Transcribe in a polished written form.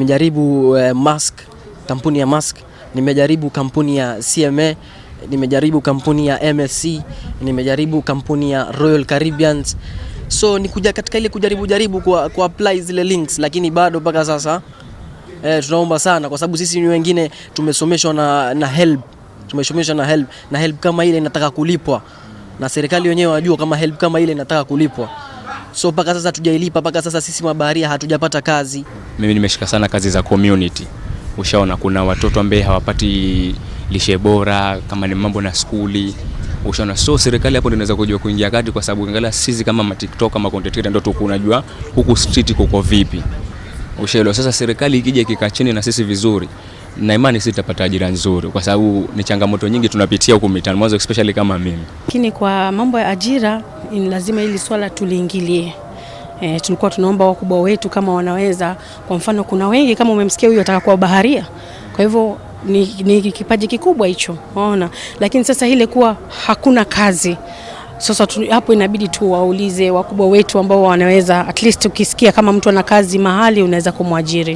Nimejaribu Mask, kampuni ya Mask, nimejaribu kampuni ya CMA, nimejaribu kampuni ya MSC, nimejaribu kampuni ya Royal Caribbeans. So ni kuja katika ile kujaribu jaribu kwa apply zile links, lakini bado mpaka sasa tunaomba sana kwa sababu sisi ni wengine tumesomeshwa na HELB, tumesomeshwa na HELB, na HELB kama ile inataka kulipwa na serikali wenyewe wajua kama HELB kama ile inataka kulipwa. So mpaka sasa hatujailipa, mpaka sasa sisi mabaharia hatujapata kazi. Mimi nimeshika sana kazi za community. Ushaona kuna watoto ambao hawapati lishe bora, kama ni mambo na skuli. Ushaona, so serikali hapo ndio inaweza kujua kuingia kati, kwa sababu angalia sisi kama ma TikTok kama content creator ndio tuko unajua huku street kuko vipi. Ushaelewa? Sasa serikali ikija ikikaa chini na sisi vizuri, na imani sisi tutapata ajira nzuri, kwa sababu ni changamoto nyingi tunapitia huku mitaani mwanzo, especially kama mimi. Lakini kwa mambo ya ajira ni lazima hili swala tuliingilie. Tulikuwa tunaomba wakubwa wetu kama wanaweza, kwa mfano kuna wengi kama umemsikia huyu ataka kuwa baharia, kwa hivyo ni kipaji kikubwa hicho, unaona. Lakini sasa ile kuwa hakuna kazi sasa hapo inabidi tu waulize wakubwa wetu ambao wanaweza, at least ukisikia kama mtu ana kazi mahali unaweza kumwajiri.